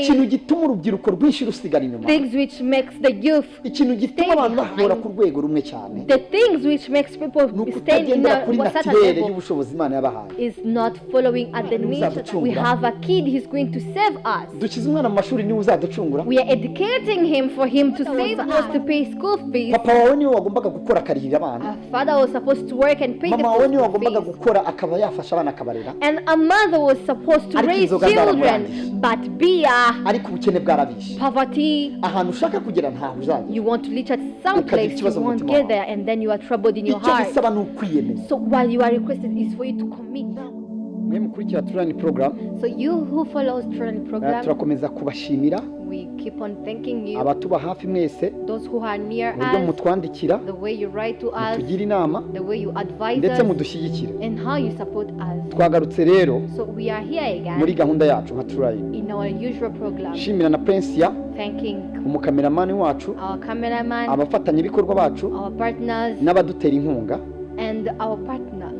say Ikintu gituma urubyiruko rwinshi rusigara inyuma, things which makes the youth ikintu gituma stay abantu bahora behind, ku rwego rumwe cyane, the things which makes people ni stand in ukutagendera kuri a certain naturelle level y'ubushobozi Imana yabahaye. is not following at the nature. Uzaducungura. We have a kid, he's going to save us. Dukize umwana mu mashuri, niwe uzaducungura. We are educating him for him to save us, to pay school fees. Papa wawe niwe wagombaga gukora akarihira abana. Our father was supposed to work and pay the Mama wawe niwe school wagombaga fees. gukora akaba yafasha abana akabarera. And a mother was supposed to Ariko raise inzoga children, zaramurangije. but beer, Ariko ubukene bwarabishe. Poverty, Ahantu ushaka kugera ntaho uzagera. You want to reach at some Ukagira place, you ikibazo mu won't mutima get wawe. there, and then you are troubled in your Icyo heart. bisaba ni ukwiyemeza. So while you are requested is for you to commit. Mwe mukurikira True Line program, So you who follows True Line program, turakomeza kubashimira, we keep on thanking you. Abatuba hafi mwese, Those who are near uburyo us, mutwandikira, the way you write to us, mutugira inama, the way you advise ndetse us, mudushyigikire. And how you support us. Twagarutse rero So we are here again muri gahunda yacu nka True Line, in our usual program, shimira na Prince, thanking umukameramani wacu, our cameraman, abafatanyabikorwa bacu our partners, n'abadutera inkunga. And our partners.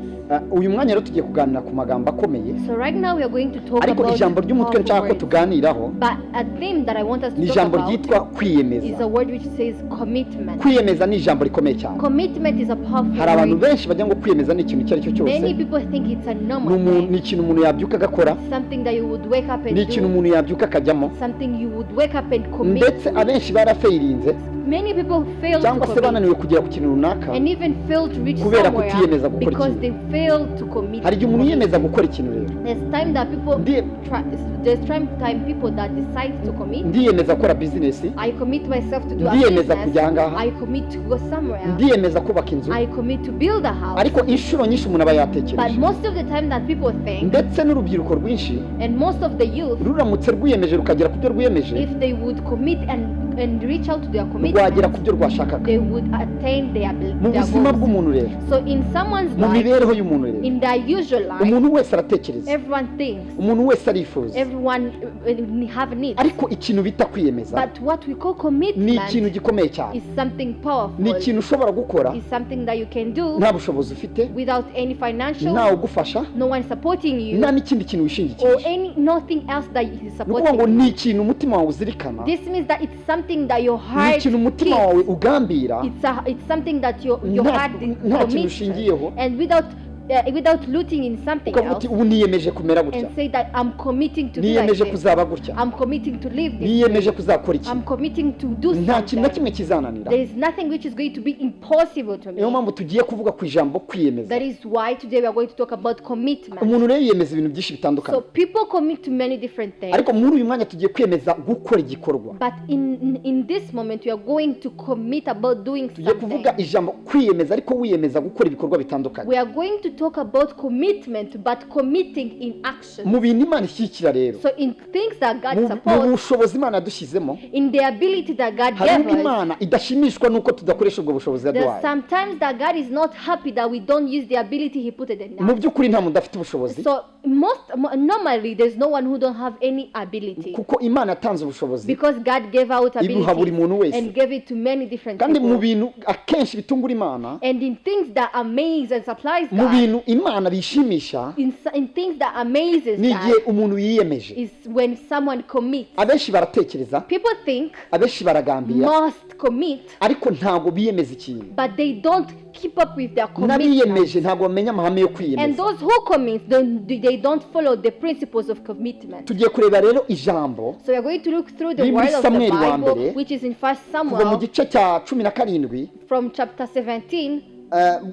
Uyu mwanya rero tugiye kuganira ku magambo akomeye, So right now we are going to talk ariko about ijambo ry'umutwe powerful nshaka ko words. tuganiraho But a theme that I want us to ni talk ijambo about ryitwa is kwiyemeza. a word which says commitment. Kwiyemeza ni ijambo rikomeye cyane. Commitment is a powerful Hari abantu word. benshi bajya ngo kwiyemeza ni ikintu icyo ari cyo cyose, Many people think it's a ni normal umuntu, thing, ni ikintu umuntu yabyuka agakora, something that you would wake up and ni ikintu do, umuntu yabyuka akajyamo. Something you would wake up and commit. Ndetse abenshi barafailinze Many people fail to cyangwa se commit bananiwe kugera ku kintu runaka and even fail to reach kubera somewhere kutiyemeza gukora because ikintu. They fail to commit. Hari igihe umuntu yiyemeza gukora ikintu rero. There's time that people try, there's time people that decide to commit. Ndiyemeza gukora bizinesi. I commit myself to do a Ndiyemeza business. kujya ahangaha. I commit to go somewhere. Ndiyemeza kubaka inzu. I commit to build a house. Ariko inshuro nyinshi umuntu aba But yatekereje, most of the time that people think, ndetse n'urubyiruko rwinshi, and most of the youth, ruramutse rwiyemeje rukagera ku byo rwiyemeje, if they would commit and reach out to their rwagera commitment, ku byo rwashakaga. They would attain Mu their buzima goals. bw'umuntu rero, So in someone's mu life, mibereho y'umuntu rero, in their usual life, umuntu wese aratekereza, everyone thinks, umuntu wese arifuza, everyone have needs. Ariko ikintu bita kwiyemeza But what we call ni commitment ikintu gikomeye cyane. Is something Ni powerful. ikintu ushobora gukora Is something that you can do nta bushobozi ufite, without any financial, ntawe ugufasha, no one supporting you, nta n'ikindi kintu or wishingikirije. Any nothing else that is Ni ukuvuga ngo supporting you. ni ikintu umutima wawe uzirikana, This means that it's something that your ni heart ikintu umutima keeps. Wawe ugambira, It's something that your heart nta kintu commits to. ushingiyeho, And without looting in something ukavuga uti else ubu niyemeje kumera gutya, and say that I'm committing to be like niyemeje this. kuzaba gutya, I'm committing to live this way. niyemeje kuzakora iki. I'm committing to do Nta kintu na something. kimwe kizananira. There is nothing which is going to be impossible to me. Niyo mpamvu tugiye kuvuga ku ijambo kwiyemeza. That is why today we are going to talk about commitment. Umuntu rero yiyemeza ibintu byinshi bitandukanye, So people commit to many different things. Ariko muri uyu mwanya tugiye kwiyemeza gukora igikorwa. But in this moment, we are going to commit about doing Tugiye kuvuga something. Ijambo kwiyemeza, ariko wiyemeza gukora ibikorwa bitandukanye. We are going to talk about commitment, but committing in action. Mu bintu Imana ishyigikira rero, So in things that God mu supports, bushobozi Imana yadushyizemo, in the ability that God hari gave ubwo us, Imana idashimishwa n'uko tudakoresha ubwo bushobozi there's yaduhaye. Sometimes that God is not happy that we don't use the ability He put it in Mu us. By'ukuri nta muntu udafite ubushobozi, So normally there's no one who don't have any ability. Kuko Imana yatanze ubushobozi, Because God gave out ibuha buri ability muntu wese. And gave it to many different Kandi mu people. Bintu akenshi bitungura Imana, And in things that amaze and surprise mu God, bintu Imana bishimisha, in things that amazes ni igihe God, umuntu yiyemeje. Is when someone commits. Abenshi baratekereza, People think abenshi baragambira, must commit, ariko ntabwo biyemeza ikintu. But they don't keep up with their commitment. N'abiyemeje ntabwo bamenya amahame yo And kwiyemeza. Those who commit, they don't follow the principles of commitment. Tugiye kureba rero ijambo So we are going to look through the riri muri word of the Samweli wa Bible, mbere, which is in First kuva mu Samuel, gice cya 17, from chapter 17.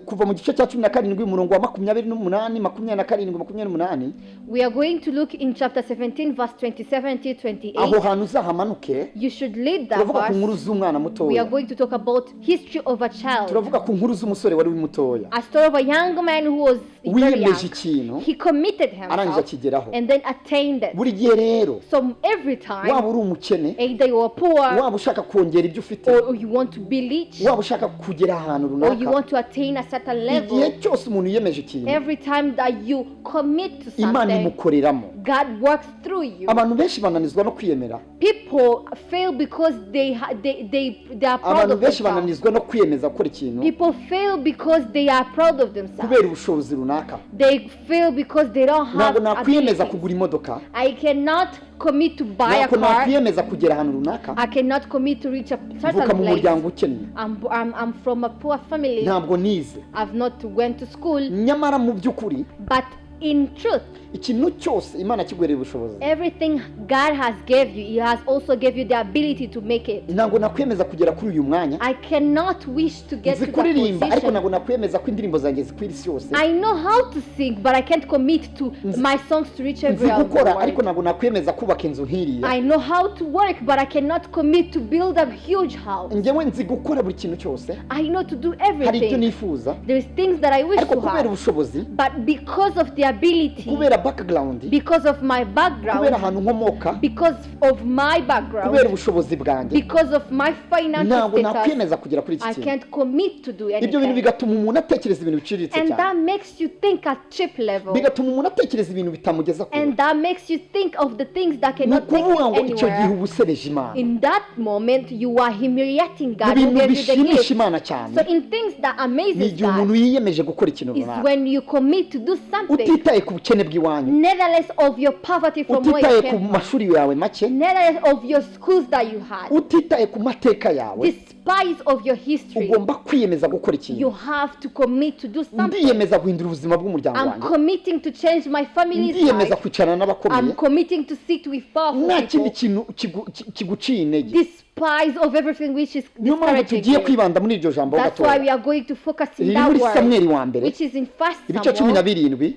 Kuva mu gice cya 17, umurongo wa 28, 27, 28. We are going to look in chapter 17, verse 27 to 28. Aho hantu uzahamanuke. You should read that Turavuga ku nkuru verse. z'umwana We mutoya. Are going to talk about history of a child. Turavuga ku nkuru z'umusore wari mutoya A story of a young man who was very young. wiyemeje ikintu, He committed arangije himself akigeraho. And then attained it. Buri gihe rero, So every time, waba uri umukene, either you are poor waba ushaka kongera ibyo ufite, or you want to be rich waba ushaka kugera ahantu or you runaka, want to attain a certain level. Igihe cyose umuntu yiyemeje ikintu, Every time that you commit to Imana something, imukoreramo. God works through you. Abantu benshi bananizwa no kwiyemera. People fail because they ha- they are proud Abantu of benshi themselves. bananizwa no kwiyemeza gukora ikintu People fail because they are proud of themselves. kubera ubushobozi runaka. They fail because they don't have Ntabwo nakwiyemeza abilities. kugura imodoka. I cannot commit to buy a Ntabwo car. nakwiyemeza kugera ahantu runaka. I cannot commit to reach a Mvuka certain mu place. muryango ukennye. I'm from a poor family. Ntabwo nize. I've not went to school. Nyamara mu by'ukuri, But in truth, ikintu cyose Imana kiguhereye ubushobozi, everything God has gave you, He has also gave you the ability to make it. ntabwo nakwiyemeza kugera kuri uyu mwanya. I cannot wish to get Nzi to that kuririmba, ariko position. ntabwo nakwiyemeza ko indirimbo zanjye zikwira isi yose. I know how to sing, but I can't commit to my songs to reach Nzi everywhere in the gukora, ariko world. ntabwo nakwiyemeza kubaka inzu nk'iriya. I know how to work, but I cannot commit to build a huge house. Njyewe nzi gukora buri kintu cyose. I know to do Hari ibyo everything. nifuza, There's things that I wish ariko to kubera have, ubushobozi, but because of the ability, kubera background, because of my kubera background, ahantu nkomoka, because of my background, kubera ubushobozi bwanjye, because of my financial ntabwo status, nakwiyemeza kugera kuri iki I kintu. can't commit to do Ibyo bintu anything. bigatuma umuntu atekereza ibintu biciriritse And cyane. that makes you think at cheap level. Bigatuma umuntu atekereza ibintu bitamugeza kure. And that makes you think of the things that Ni cannot take ukuvuga you ngo icyo gihe anywhere. uba usebeje Imana. In that moment, you are humiliating Mu God who bintu gave you the bishimisha gift. Imana cyane So in things that ni amazes igihe umuntu God yiyemeje gukora ikintu is runaka, when you commit to do something, utitaye ku bukene bw'iwanyu, nevertheless of your poverty from where utitaye you ku came from, mashuri yawe make, nevertheless of your schools that you had, utitaye ku mateka yawe, despite of your history, ugomba kwiyemeza gukora you ikintu. have to commit to do something. Ndiyemeza guhindura ubuzima bw'umuryango I'm wanjye. committing to change my family's Ndiyemeza life. kwicarana n'abakomeye. I'm committing to sit with powerful Nta kindi people, kintu kiguciye intege. despite of everything which is Niyo mpamvu discouraging tugiye you. kwibanda muri iryo jambo That's why gatoya we are going to focus in riri that muri word, Samweli wa mbere, which is in First ibice cumi na Samuel, birindwi,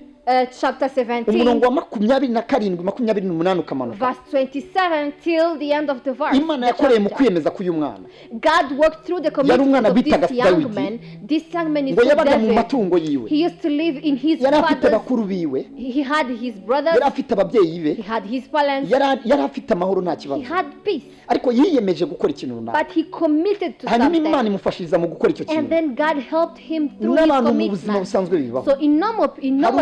chapter 17, umurongo wa 27, 28 ukamanuka. Verse 27 till the end of the verse. Imana The yakoreye mu chapter. kwiyemeza k'uyu mwana. God worked through the Yari commitment umwana of this bitaga young Dawidi. man. This young man is Ngo called yabaga mu David. matungo yiwe. He used to live in his Yari afite father's. bakuru biwe. He had his brothers. Yari afite ababyeyi be. He had his parents. Yari afite amahoro, nta He kibazo, had peace. ariko yiyemeje gukora ikintu runaka. But he committed to Hanyuma Imana something. imufashiriza mu gukora icyo And kintu. then God helped him through his N'abantu mu buzima commitment. busanzwe bibaho. So in normal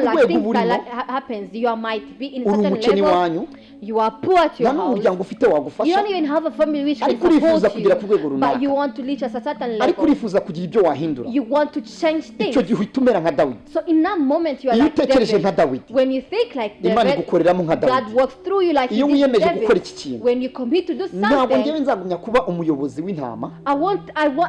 life, Urwego things that burimo. like happens, you might be in a Uri certain umukene level. iwanyu, You are poor at nta your house. n'umuryango ufite You wagufasha, don't even have a family which can ariko urifuza support kugera you, ku rwego but runaka, you want to reach a certain ariko level. urifuza kugira ibyo wahindura. You want to change Icyo things. gihe uhita umera nka Dawidi. So in that moment, you are Iyo like utekereje David. nka Dawidi, When you think like Imana David, igukoreramo nka God Dawidi. works through you like He Iyo did wiyemeje gukora David. iki kintu, When you commit to do ntabwo something, ngewe nzagumya kuba umuyobozi w'intama.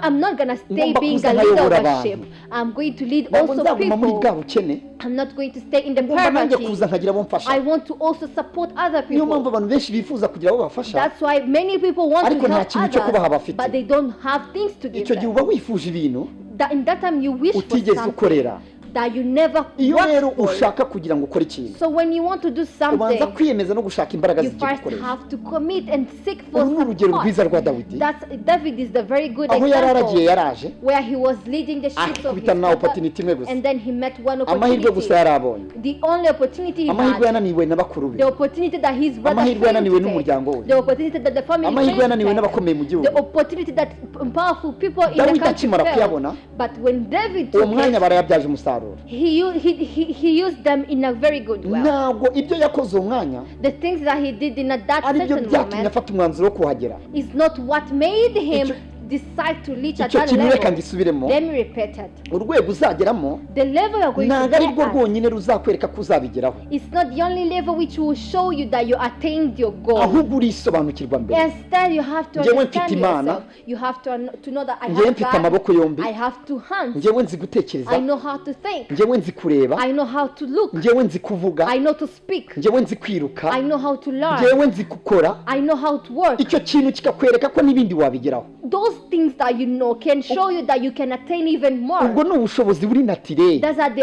I'm not gonna stay Ngomba being kuza a leader nkayobora of a sheep. abantu. I'm going to lead Ntabwo also nzaguma muri bwa people. bukene. I'm not going to stay in the Ngomba nanjye poverty. kuza nkagira abo mfasha. I want to also support other Niyo mpamvu people. abantu benshi bifuza kugira abo bafasha, That's why many people want ariko to nta help kintu cyo kubaha others, bafite. but they don't have things to give Icyo gihe them. uba wifuje ibintu That in that time you wish for utigeze something ukorera. that you never Iyo rero worked for. ushaka kugira ngo ukore ikintu, So when you want to do ubanza something, kwiyemeza no gushaka imbaraga you first zikigukoresha. have to commit and seek for Uru ni urugero support. rwiza rwa Dawidi. That's David is the very good Aho yari aragiye, example yaraje where he was leading the sheep of his akubitana na father, opportunity imwe gusa, and then he met one amahirwe gusa opportunity. yari abonye, The only opportunity he amahirwe had, yananiwe na bakuru be, the opportunity that his brother amahirwe failed yananiwe to n'umuryango take, we, the opportunity that the family amahirwe failed to yananiwe take, n'abakomeye mu gihugu. the opportunity that powerful people in the Dawidi country akimara failed. kuyabona, But when David uwo took mwanya it, barayabyaje umusaruro. he used them in a very good way. Ntabwo ibyo yakoze uwo mwanya The things that he did in that ari byo certain byatumye moment afata umwanzuro wo kuhagera. is not what made him Icyo- decide to reach at Icyo that kintu reka level. ngisubiremo. Let me repeat it. Urwego uzageramo The level you're going to ntabwo ari get rwo at rwonyine ruzakwereka ko uzabigeraho, is not the only level which will show you that you attained your goal. ahubwo urisobanukirwa mbere. Instead, you have to Njyewe understand mfite Imana. yourself. You have to know that I Njyewe have mfite God. amaboko yombi. I have two hands. Njyewe nzi gutekereza. I know how to think. Njyewe nzi kureba. I know how to look. Njyewe nzi kuvuga. I know to speak. Njyewe nzi kwiruka. I know how to learn. Njyewe nzi gukora. I know how to work. Icyo kintu kikakwereka ko n'ibindi wabigeraho. Those things that you know can show you that you can attain even more. Ubwo ni ubushobozi buri naturel. Those are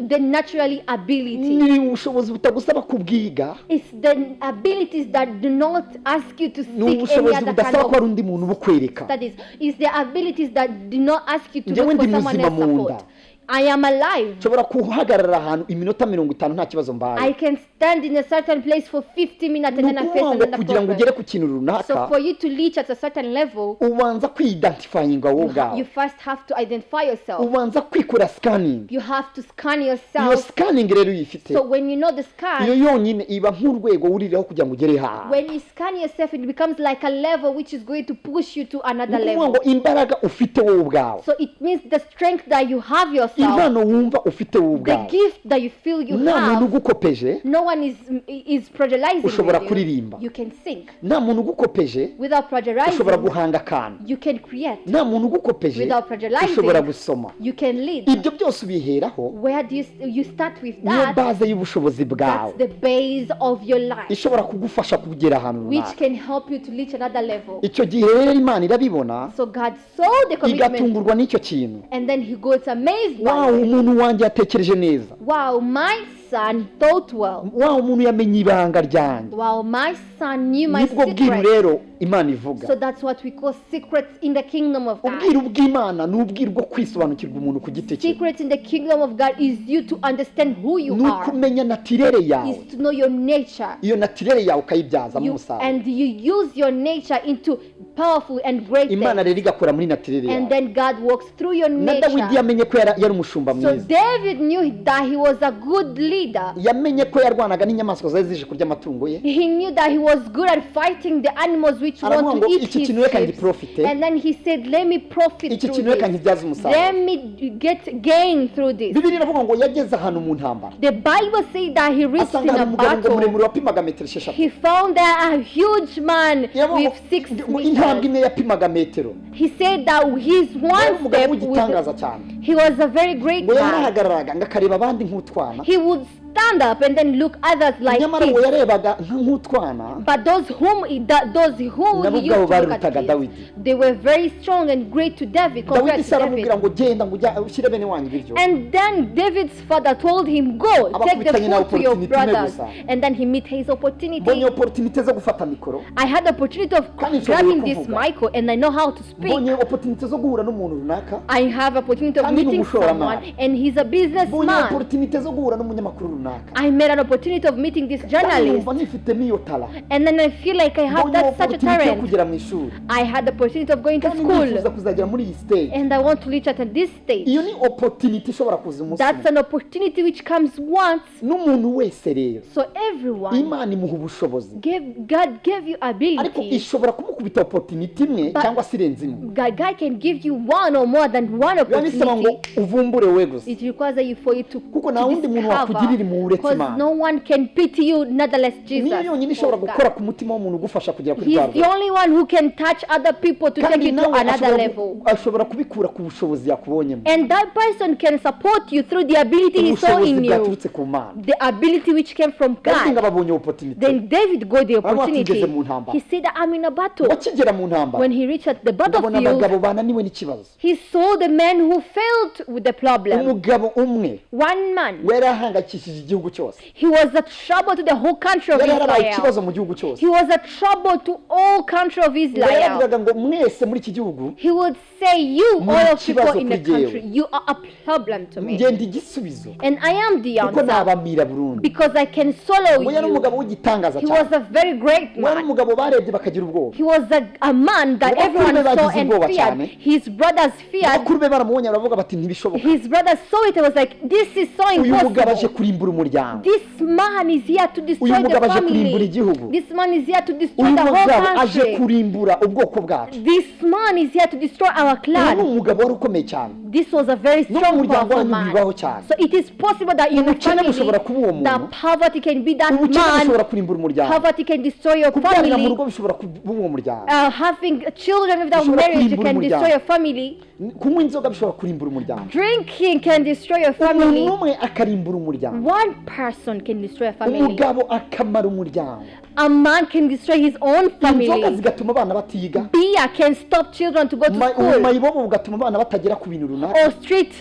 the naturally ability. Ni ubushobozi butagusaba kubwiga. It's the abilities that do not ask you to Ni seek any ubushobozi other kind budasaba ko hari of undi muntu ubukwereka. studies. It's the abilities that do not ask you to Njyewe look for ndi someone muzima else's mu nda. support. I am alive. Nshobora guhagarara ahantu iminota 50 nta kibazo mbaye. I can stand in a certain place for 50 minutes and Ni then I face ukuvuga ngo another kugira ngo problem. ugere ku kintu So runaka, for you to reach at a certain level, ubanza kwiyidentifyinga wowe ubwawe. you first have to identify yourself. Ubanza kwikora scanning. You have to scan Iyo yourself. scanning rero uyifite, So when you know the scan, iyo yonyine iba nk'urwego wuriraho kugira ngo ugere haha. When you scan yourself, it becomes like a level which is going to push you to another Ni ukuvuga level. ngo imbaraga ufite wowe ubwawe, So it means the strength that you have yourself, impano wumva ufite wowe the ubwawe, gift that you feel you nta muntu have, ugukopeje, no one is plagiarizing ushobora with you. kuririmba. You can sing. Nta muntu ugukopeje, Without ushobora plagiarizing, guhanga akantu. You can create. Nta muntu ugukopeje, Without plagiarizing, ushobora gusoma. you can lead. Ibyo byose ubiheraho. Where do you start with Niyo that? base y'ubushobozi bwawe That's the base of your life, ishobora kugufasha kugera ahantu which runaka. can help you to reach another level. Icyo gihe rero Imana irabibona, So God saw the commitment, igatungurwa n'icyo kintu. And then He got amazed by Wow, it. umuntu wanjye yatekereje neza. Wow, my son thought well. Wow, umuntu yamenye ibanga ryanjye. Wow, my son knew my Nibwo bwiru secret. rero Imana ivuga. So that's what we call secrets in the kingdom of God. Ubwiru bw'Imana ni ubwiru bwo kwisobanukirwa umuntu ku giti cye. Secrets in the kingdom of God is you to understand who you Ni are, ukumenya nature yawe. Is to know your nature. Iyo nature yawe ukayibyazamo umusaruro. And you use your nature into powerful and great Imana things. rero igakora muri nature And yawe. then God works through your Na Dawidi nature. yamenye ko yari umushumba So mwiza. David knew that he was a good leader. Yamenye ko yarwanaga n'inyamaswa zari zije kurya amatungo ye. He knew that he was good at fighting the animals which Aravuga want ngo to eat iki his kintu reka sheep. ngiprofite. And then he said, "Let me profit Iki through kintu reka this. nkibyaze umusaruro. Let me get gain through this." Bibiliya iravuga ngo yageze ahantu mu ntambara, The Bible says that he reached asanga in hari a umugabo ngo battle. muremure wapimaga metero 6. He found there a huge man Yavuga with 6 ngo intambwe meters. imwe yapimaga metero. He said that his Yari one umugabo step w'igitangaza with, cyane. He was a very great Ngo man. yarahagararaga ngo akareba abandi nk'utwana. He would stand up and then look others like Nyamara uwo kids. yarebaga nk'utwana, But those whom nabo he ubwabo used to look at barutaga kids, Dawidi. they were very strong and great to David compared Dawidi to se aramubwira David. ngo genda ngo ujya ushyire bene wanyu ibiryo. And then David's father told him, "Go, take the Abakubitanye na food to your opportunity imwe brothers." gusa. And then he met his opportunity. Mbonye opportunity zo gufata mikoro. I had the opportunity of Kandi nshoboye grabbing this kuvuga. mic and I know how to speak. Mbonye opportunity zo guhura n'umuntu runaka. I have opportunity of Kandi ni meeting umushoramari. someone and he's a Mbonye businessman. opportunity zo guhura n'umunyamakuru runaka. I made an opportunity of meeting this Kandi journalist numva nifitemo iyo talent. And then I feel like I have Mbonye that such a opportunity yo talent. kugera mu ishuri. I had the opportunity of going to Kandi school nifuza kuzagera muri iyi stage. And I want to reach at this stage. Iyo ni opportunity ishobora kuza umunsi That's umwe. An opportunity which comes once. N'umuntu wese rero, So everyone Imana imuha ubushobozi, gave God gave you ariko ability. ishobora kumukubita opportunity imwe cyangwa se irenze imwe. God can give you one or more than one Biba bisaba ngo opportunity. uvumbure we gusa. It requires that you for you to, Kuko to nta wundi muntu wakugirira impuhwe uretse because Imana. no one can pity you, nonetheless Jesus. Niyo yonyine ishobora Oh, God. gukora ku mutima w'umuntu ugufasha kugera kuri He's rwa the rwego. only one who can touch other people to take Kandi you to nawe another ashobora level. ashobora kubikura ku bushobozi yakubonyemo. And that person can support you through the ability he saw Ubushobozi in you. bwaturutse ku Mana. The ability which came from Dawidi ngo God. ababonye opportunity. Then David got the Aravuga ati, opportunity. "Ngeze mu ntambara." He said that I'm in a battle. Akigera mu ntambara, When he reached at the ndabona battlefield, abagabo bananiwe n'ikibazo. He saw the man who failed with the problem. Umugabo umwe One man. we yari ahangayikishije igihugu cyose. He was a trouble to the whole country of Yari yarabaye Israel. ikibazo mu gihugu cyose. He was a trouble to all country of Ngo Israel. yaravugaga ngo mwese muri iki gihugu, He would say, "You, muri all of people ikibazo in the kuri jyewe. country, you are a problem to me." Ngenda igisubizo And I am the kuko answer nabamira burundu. Because I can swallow Ngo yari you. umugabo w'igitangaza He cyane. was a very great Ngo yari man. umugabo barebye bakagira ubwoba. He was a man that Ngo bakuru everyone be saw bagize and ubwoba feared. cyane. His brothers feared. Bakuru be baramubonye baravuga bati ntibishoboka. His brothers saw it and was like, "This is so Uyu mugabo aje impossible. kurimbura umuryango. This man is here to destroy Uyu the mugabo aje kurimbura family. igihugu. This man is here to destroy Uyu the whole mugabo aje country. kurimbura ubwoko bwacu. This man is here to destroy our Uyu ni clan." umugabo wari ukomeye cyane. This was a very No mu strong, muryango powerful wanyu man. bibaho cyane. So it is possible that in the Ubukene family, bushobora kuba uwo muntu. that poverty can be that Ubukene man. bushobora kurimbura umuryango. Poverty can destroy your Kubyarira mu family. rugo bishobora kuba uwo muryango. Having children without Bishobora marriage kurimbura can destroy umuryango. your family. Kunywa inzoga bishobora kurimbura umuryango. Drinking can destroy your family. Umuntu umwe akarimbura umuryango. One person can destroy a family. Umugabo akamara umuryango. A man can destroy his own Inzoga family. zigatuma abana batiga. Beer can stop children to go to school. Ubumayibobo bugatuma abana batagera ku bintu runaka. Or street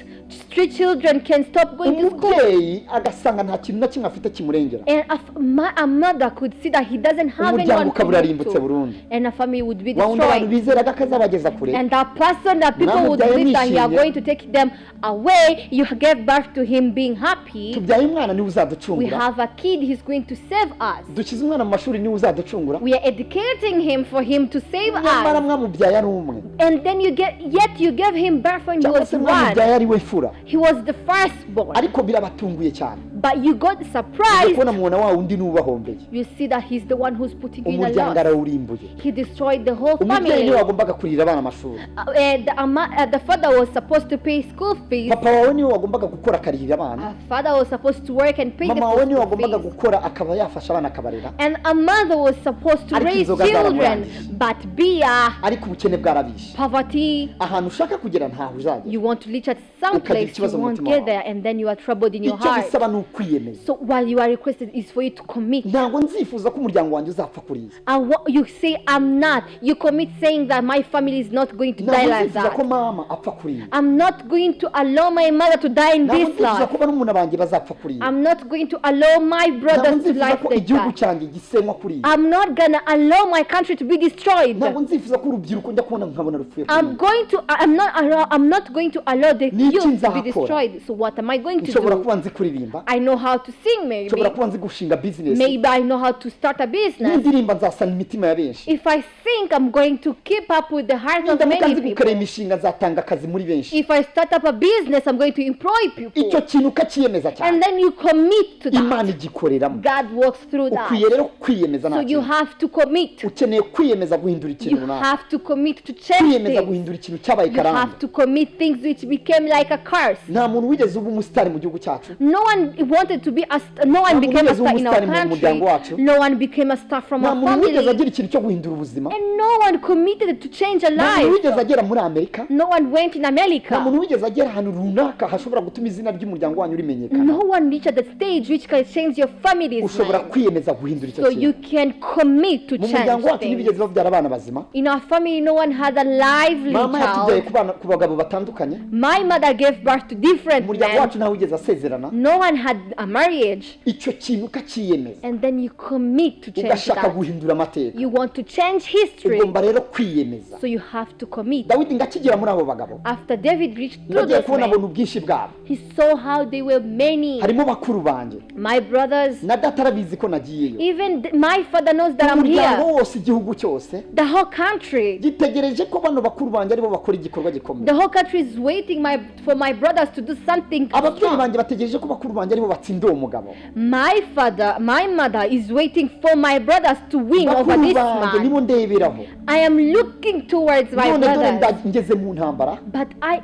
children can stop going to school. Umubyeyi agasanga nta kintu na kimwe afite kimurengera. And a mother could see that he doesn't have Umuryango anyone to ukaba look urarimbutse to. burundu. And a family would be Wa wundi abantu destroyed. bizeraga ko azabageza kure. And that person that people would Mwamubyaye believe that you are mwishimye. going to take them away, you gave birth to him being happy. Tubyaye umwana niwe We uzaducungura. have a kid, he's going to save us. Dushyize umwana mu mashuri niwe uzaducungura. We are educating him for him to save Nyamara us. mwamubyaye ari umwe, And then you get yet you gave him birth when he cyangwa was se one. mwamubyaye ari we mfura. He was the firstborn. Ariko birabatunguye cyane But you got surprised. kubona mubona wa wundi niwe ubahombeye. You see that he's the one who's putting you in a Umuryango loss. arawurimbuye. He destroyed the whole Umubyeyi family. niwe wagombaga kurira abana amashuri. The father was supposed to pay school fees. Papa wawe niwe wagombaga gukora akarihira abana. A father was supposed to work and pay the Mama wawe niwe school wagombaga fees. gukora akaba yafasha abana akabarera. And a mother was supposed to Ariko raise inzoga children. zaramurangije. But beer, Ariko ubukene bwarabishe. poverty, Ahantu ushaka kugera ntaho uzagera. you want to reach at some Ukagira place, you ikibazo mu won't mutima get wawe. there, and then you are troubled in your Icyo heart. bisaba ni ukwiyemeza. So while you are requested is for you to commit. Ntabwo nzifuza ko umuryango wanjye uzapfa kuriya. You say, I'm not. You commit saying that my family is not going to die Ntabwo like nzifuza ko that. mama apfa kuriya. I'm not going to allow my mother to die in Ntabwo this nzifuza life. ko barumuna banjye bazapfa kuriya. I'm not going to allow my Ntabwo brothers to nzifuza life ko like igihugu that. cyanjye gisenywa kuriya. I'm not gonna allow my country to be destroyed. Ntabwo nzifuza ko urubyiruko njya kubona nkabona rupfuye I'm kuriya. going to I'm not allow, I'm not going to allow the Ni iki youth to be nzakora? destroyed. So what am I going to Nshobora do? kuba nzi kuririmba. I know how to sing maybe. Nshobora kuba nzi gushinga bizinesi. Maybe I know how to start a business. Nindirimba nzasana imitima ya benshi. If I think I'm going to keep up with the hearts of Nindamuka many nzi people. gukora imishinga nzatanga akazi muri benshi. If I start up a business, I'm going to employ people. Icyo kintu ukakiyemeza cyane, And then you commit to that. Imana igikoreramo. God works through Ukwiye that. rero kwiyemeza So nta you kintu. have to commit. Ukeneye kwiyemeza guhindura ikintu You runaka, have to commit to change kwiyemeza things. guhindura ikintu cyabaye You karande. have to commit things which became like a curse. Nta muntu wigeze uba umusitari mu gihugu cyacu. No one wanted to be a no one Nta muntu became a wigeze uba star in our umusitari mu country. muryango wacu. No one became a star from Nta our muntu wigeze family. agira ikintu cyo guhindura ubuzima. And no one committed to change a Nta muntu life. wigeze agera muri Amerika. No one went in Nta America. muntu wigeze agera ahantu runaka hashobora gutuma izina ry'umuryango wanyu rimenyekana. No one reached at the stage which can change your family's Ushobora life. kwiyemeza guhindura icyo So you kintu. can commit to Mu change muryango wacu things. ntibigeze babyara abana bazima. In our family, no one had a lively Mama yatubyaye child. ku bana ku bagabo batandukanye. My mother gave birth to different Umuryango men. wacu ntawe wigeze asezerana. No one had a marriage. Icyo kintu ukakiyemeza, And then you commit to change ugashaka that. guhindura amateka. You want to change history. Ugomba rero kwiyemeza. So you have to commit. Dawidi ngo akigera muri abo bagabo, After David reached ngo through agiye those kubona men, abona ubwinshi bwabo. he saw how they were many. Harimo bakuru banjye. My brothers, Na data arabizi ko nagiyeyo. even my father knows that I'm Umuryango here. wose, igihugu cyose The whole country, gitegereje ko bano bakuru banjye aribo bakora igikorwa gikomeye. the whole country is waiting for my brothers to do something Ababyeyi strong. banjye bategereje ko bakuru banjye aribo batsinda uwo mugabo. My father, my mother is waiting for my brothers to win over Bakuru this banjye man. nibo ndeberaho. I am looking towards my None dore brothers. ngeze mu ntambara, But I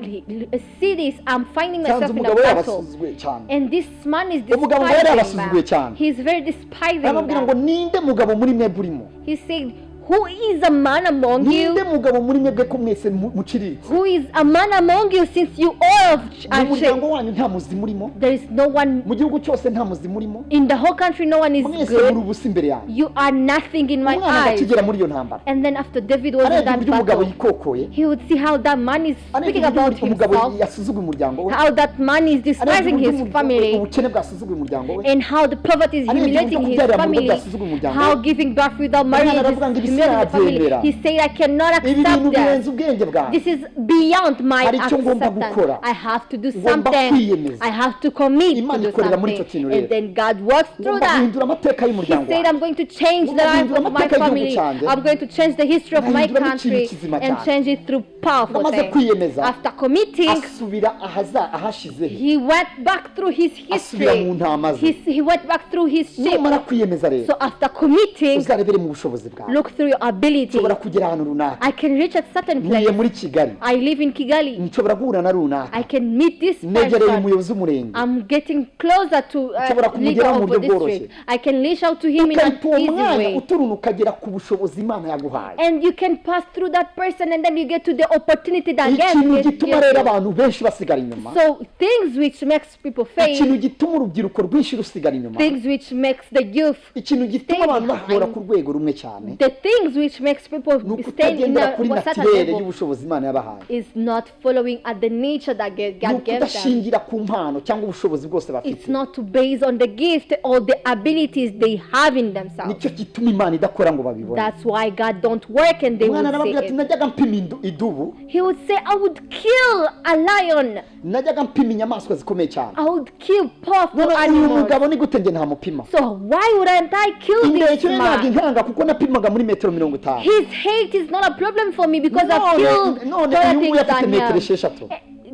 see this, I'm finding nsanze myself in a umugabo battle. yabasuzuguye cyane. And this man is Umugabo ngo yari despising yabasuzuguye man. cyane. He's very despising Arababwira ngo them. ninde mugabo muri mwebwe urimo? He said, who is a man among Ninde you? mugabo muri mwebwe ko mwese muciriritse? Who is a man among you since you all Mu are muryango cheap? wanyu nta muzimu urimo. There is no one Mu gihugu cyose nta muzimu urimo. in the whole country, no one is Mwese muri good. ubusa imbere yanjye. You are nothing in my Umwana ngo eyes. akigera muri iyo ntambara, And then after David was in arebye that uburyo umugabo battle, yikokoye, he would see how that man is arebye speaking uburyo about umugabo himself, yasuzuguye umuryango we, how that man is arebye despising uburyo his family, ubukene bwasuzuguye umuryango we, and how the poverty is arebye uburyo humiliating his kubyarira mu rugo family, byasuzuguye umuryango how we. giving birth without Umwana marriage aravuga is ngo ibi humiliating the family. sinabyemera. He said, I cannot Ibi bintu accept that. birenze ubwenge bwanjye. This is beyond my Hari icyo ngomba acceptance. gukora. I have to do Ngomba something. kwiyemeza. I have to commit to Imana do ikorera muri icyo something. kintu rero. And then God works through Ngomba that. guhindura amateka He y'umuryango said, wanjye. I'm going to change the Ngomba life guhindura of my amateka y'igihugu family. cyanjye. I'm going to change the history of my Ngahinduramo ikintu country kizima and cyane. change it through powerful Ngamaze things. kwiyemeza, After committing, asubira ahaza ahashize he, he went back through his asubira history. mu ntama ze. He went back through his sheep. Numara kwiyemeza rero, So after committing, uzarebere mu bushobozi bwawe. look through through your ability. Nshobora kugera ahantu runaka. I can reach a certain Ntuye place. muri Kigali. I live in Kigali. Nshobora guhura na runaka. I can meet this Negereye person. umuyobozi w'umurenge. I'm getting closer to Nshobora leader kumugeraho mu of buryo a bworoshye. district. I can reach out to him in an Ukahita uwo easy mwanya way. uturuna ukagera ku bushobozi Imana yaguhaye. And you can pass through that person and then you get to the opportunity that God Ikintu gives gituma you. rero abantu benshi basigara inyuma, So things which makes people fail, ikintu gituma urubyiruko rwinshi rusigara inyuma, things which makes the youth, ikintu gituma stay abantu bahora behind. Ku rwego rumwe cyane, the things which makes people ni stay in ukutagendera kuri a certain naturelle level y'ubushobozi Imana yabahaye, is not following at the nature that God ni God gave them. ukudashingira ku mpano cyangwa ubushobozi bwose It's bafite. Not to base on the gift or the abilities they have in themselves. Nicyo gituma Imana idakora ngo babibone. That's why God don't work and they Umwana would arababwira say ati it. najyaga mpima idubu. He would say, "I would kill a lion. Najyaga mpima inyamaswa zikomeye cyane. I would kill powerful None uyu animals. mugabo ni gute njye ntamupima? So why wouldn't I kill this Indeshyo ye ntabwo man? inkanga kuko napimaga muri metero 50. His hate is not a problem for me because I've None killed none taller uyu nguyu things afite than metero him. 6.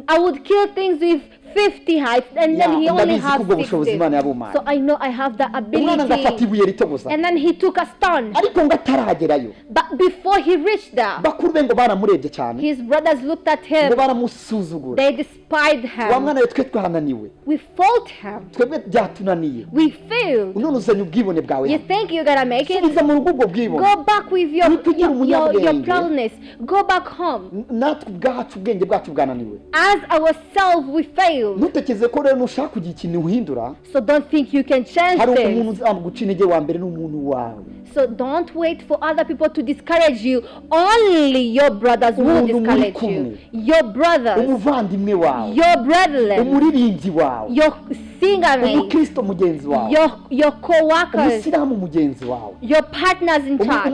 I would kill things with 50 height and then Ya, he only ndabizi ko has ubwo bushobozi 60. Imana yabumpaye. So I know I have the Umwana ngo afata ability." ibuye rito gusa. And then he took a stone. Ariko ngo ataragerayo, But before he reached there, bakuru be ngo baramurebye cyane, his brothers looked at ngo him. baramusuzugura. They despised Wa him. mwana we, twe twananiwe. We fought him. Twebwe byatunaniye. We failed. None uzanye ubwibone bwawe You hano. think you're gonna make it? Subiza mu rugo ubwo bwibone. Go back with Nitugira your umunyabwenge. proudness. Go back home. Natwe ubwacu ubwenge bwacu bwananiwe. As ourselves, we failed. Ntutekereze ko rero nushaka kugira ikintu uhindura, So don't think you can change hari things. umuntu uzaguca intege wa mbere ni umuntu wawe. So don't wait for other people to discourage you. Only your brothers will Umuntu muri discourage you. kumwe. Your brothers, Umuvandimwe wawe, your brethren, umuririmbyi wawe, your singer mate, umukristo mugenzi wawe, your co-workers, umusilamu mugenzi wawe, your partners in church,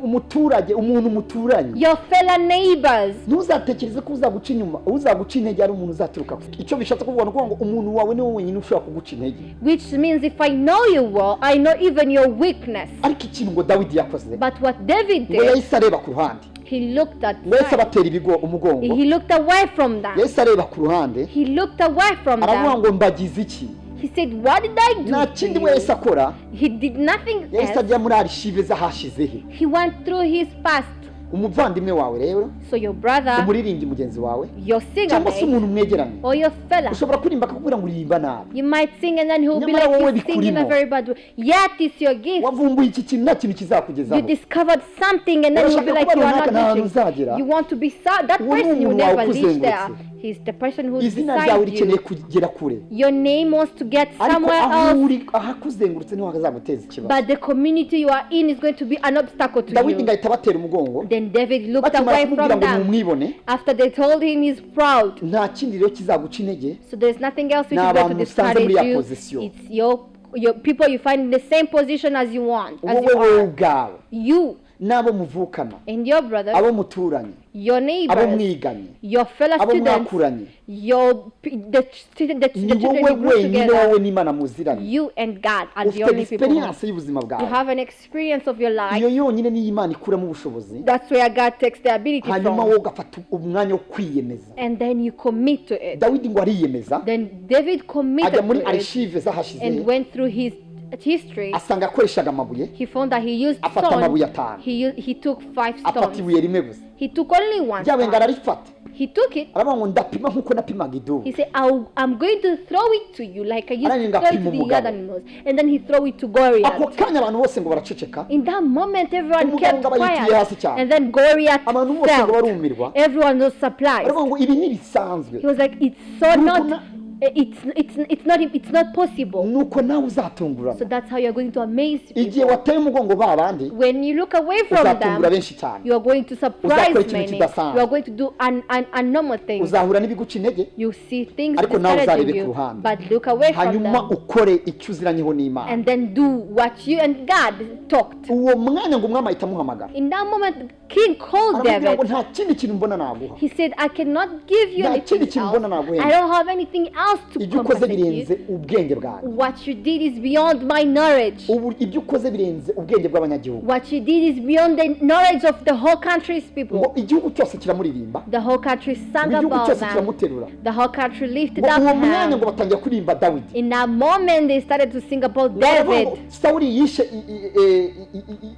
umuturage, umuntu muturanye. Your fellow neighbors. Ntuzatekereze ko uzaguca inyuma, uzaguca intege ari umuntu uzaturuka kure. Icyo bishatse kuvuga ni ukuvuga ngo umuntu wawe niwe wenyine ushobora kuguca intege. Which means if I know you well, I know even your weakness. Ariko ikintu ngo Dawidi yakoze, But what David ngo did, yahise areba ku ruhande. He looked at Ngo yahise side. abatera ibigo umugongo. He looked away from them. Yahise areba ku ruhande. He looked away from Aravuga them. ngo mbagize iki? He said, "What did I do Nta to kindi we you?" yahise akora. He did nothing Yahise else. ajya muri archives z'ahashize he. He went through his past. Umuvandimwe wawe rero, So your brother, umuririmbyi mugenzi wawe, your singer cyangwa se mate, umuntu mwegeranye, or your fella. ushobora kuririmba akakubwira ngo uririmba nabi. You might sing and then he'll be Nyamara wowe like, he's singing a bikurimo. very bad way. Yet it's your gift. Wavumbuye iki kintu, nta kintu You kizakugezaho. Discovered something and then you'll be Urashaka like, kuba you are runaka, nta not hantu reaching. uzagera. You want to be that Uwo ni person, you umuntu wawe never reach there. ukuzengurutse. He's the person who's Izina ryawe beside rikeneye you. kugera kure. Your name wants to get Ariko somewhere aho else, uri ahakuzengurutse niho hazaguteza ikibazo. But the community you are in is going to be an obstacle to Dawidi you. ngo ahita abatera umugongo. Then David looked Bakimara away kumubwira from ngo them. mumwibone. After they told him he's proud. Nta kindi rero kizaguca intege. So there's nothing else which Ni is going to abantu usanze muri discourage ya you. position. It's your people you find in the same position as you want. As Wowe you wowe are. ubwawe You n'abo muvukana, and your brothers, abo muturanye, your abo neighbors, mwiganye, your fellow abo students, mwakuranye, your the, student, the, ni the children wowe you grew wenyine, together. wowe n'Imana muziranye. You and God are the Ufite only people. experience y'ubuzima You bwawe. have an experience of your life. Iyo yonyine niyo Imana ikuramo ubushobozi. That's where God takes the ability Hanyuma from. wowe ugafata umwanya wo kwiyemeza. And then you commit to it. Dawidi ngo ariyemeza, Then David committed ajya muri to it archives z'ahashize, and went through his history. Asanga akoreshaga amabuye. He found that he used Afata stone. amabuye atanu. He took five Afata stones. ibuye rimwe gusa. He took only one Ryabuye ngo stone. ararifata. He took it. Aravuga ngo ndapima nk'uko napimaga idubu. He said, "I'm going to throw it to you like I used to Arangije throw it apima to the umugabo. other animals." And then he threw it to Ako Goliath. kanya abantu bose ngo baraceceka. In that moment, everyone Umugabo kept ngo aba yituye quiet. hasi cyane. And then Goliath Abantu bose ngo fell. barumirwa. Everyone was surprised. Baravuga ngo ibi ntibisanzwe. He was like, "It's so Nuko not, it's not possible." Nuko nawe uzatungurana. So that's how you're going to amaze Igihe people. wateye umugongo ba bandi, When you look away from uzatungura them, benshi cyane. You are going to surprise Uzakora ikintu many. kidasanzwe. You are going to do an normal thing. Uzahura n'ibiguca intege, You see things ariko nawe discouraging uzarebe ku you, ruhande. But look away from Hanyuma them ukore icyo uziranyeho n'Imana. And then do what you and God talked. Uwo mwanya ngo umwami ahita amuhamagara. In that moment, king called Aramubwira ngo David. nta kindi kintu mbona naguha. He said, "I cannot give you Nta kindi anything kintu else. mbona naguhemba. I don't have anything else to Ibyo ukoze compensate birenze you. ubwenge bwanjye. What you did is beyond my knowledge. Ubu ibyo ukoze birenze ubwenge bw'abanyagihugu. What you did is beyond the knowledge of the whole country's Ngo people." igihugu cyose kiramuririmba. The whole country Ngo sang igihugu about cyose them. kiramuterura. The whole country lifted Ngo up uwo mwanya him. ngo batangira kuririmba Dawidi. In that moment, they started to sing about Ngo baravuga David. ngo Sawuli yishe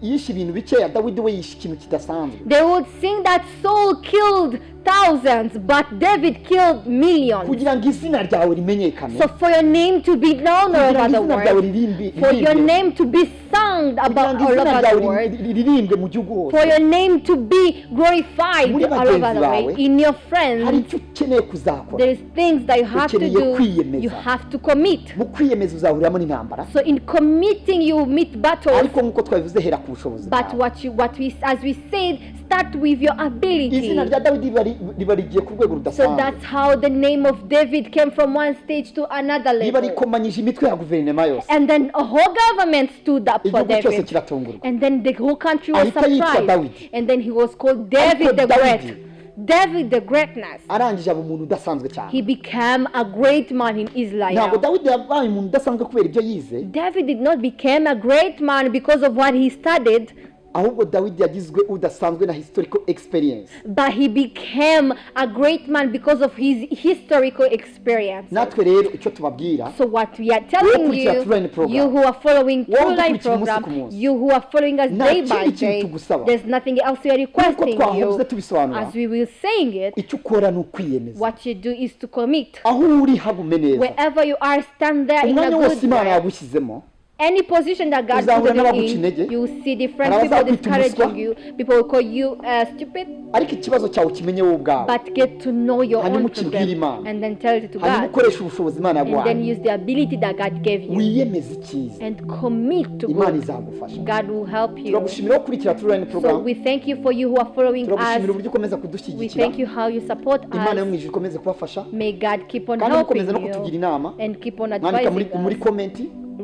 yishe ibintu bikeya, Dawidi we yishe ikintu kidasanzwe. They would sing that Saul killed thousands, but David killed millions. Kugira ngo izina ryawe rimenyekane, So for your name to be known all kugira over ngo the izina ryawe world, for your riririmbwe, name to be sung kugira about ngo all izina over the ryawe world, riririmbwe mu gihugu for hose, your name to be glorified muri all bagenzi over the bawe, way, in your hari friends, icyo ukeneye kuzakora. there is things that you have to Ukeneye do. kwiyemeza. You have to commit. Mu kwiyemeza uzahuriramo n'intambara. So in committing, you meet battles. Ariko nk'uko twabivuze, hera ku bushobozi But bwawe. what you, what we, as we said, start with your ability. Izina rya Dawidi riba rigiye ku rwego So rudasanzwe. that's how the name of David came from one stage to another Riba level. rikomanyije imitwe ya guverinoma yose. And then a whole government stood up for Igihugu cyose David. kiratungurwa. And then the whole country was Ahita yitwa surprised. Dawidi. And then he was called David Ariko the Dawidi Great. David the Greatness. arangije aba umuntu udasanzwe cyane. He became a great man in Ntabwo Israel. Dawidi yabaye umuntu udasanzwe kubera ibyo yize, David did not become a great man because of what he studied, ahubwo Dawidi yagizwe udasanzwe na historical experience. But he became a great man because of his historical experience. Natwe rero icyo tubabwira, So what we are telling ukurikira you, True Line program, you who are following wowe True Line udukurikira umunsi ku program, munsi, you who are following us nta day kindi by kintu day, tugusaba. There's nothing else we are Nk'uko requesting twahoze you. tubisobanura, As we will saying it, icyo ukora ni ukwiyemeza. What you do is to commit. Aho uri hagume neza. Wherever you are, stand there in a Umwanya wose good Imana way. yagushyizemo, Any position that God uzahura put you n'abaguca in, intege, you will see different hari people abazakwita umuswa, discouraging you. People will call you stupid, ariko ikibazo cyawe ukimenye wowe ubwawe, but get to know your hanyuma own ukibwire problem Imana, and then tell it to hanyuma God. ukoreshe ubushobozi Imana And then yaguhaye, use the ability that God gave you wiyemeze icyiza, and commit to Imana good. izagufasha. God will help you. Turagushimira gukurikira True Line So program. we thank you for you who are following us. Turagushimira uburyo ukomeza We kudushyigikira. thank you how you support Imana yo mu us. ijuru ikomeze kubafasha, May God keep on kandi mukomeza helping no kutugira you inama, and keep on mwandika muri, advising muri us, comment,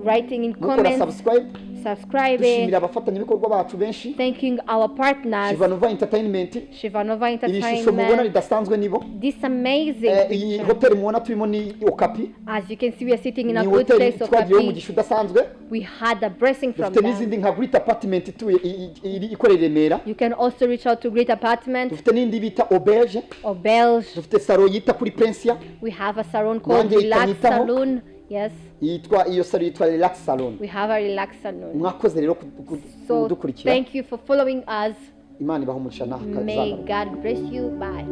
writing in mukora comments, subscribe. subscribing, Dushimira abafatanyabikorwa bacu benshi, thanking our partners, Shivanova Entertainment. Shivanova Iri shusho mubona Entertainment. ridasanzwe nibo. This amazing Iyi picture. hoteli mubona turimo ni Okapi. As you can see, we are sitting in a Ni good hoteli place of twagiyeho Okapi. umugisha udasanzwe. We had a blessing from Dufite them. n'izindi nka Great Apartment ituye ikorera i Remera. You can also reach out to Great Apartment Dufite n'indi bita Auberge. Or Belge. Dufite salon yita kuri Prinsia. We have a salon called Nanjye Relax ikanyitaho. Saloon. Yes, Yitwa iyo salon yitwa Relax Salon. We have a Relax Saloon. Mwakoze rero So kudukurikira. Thank you for following us. Imana ibahe umugisha. May N'ahakazagaruka. God bless you. Bye.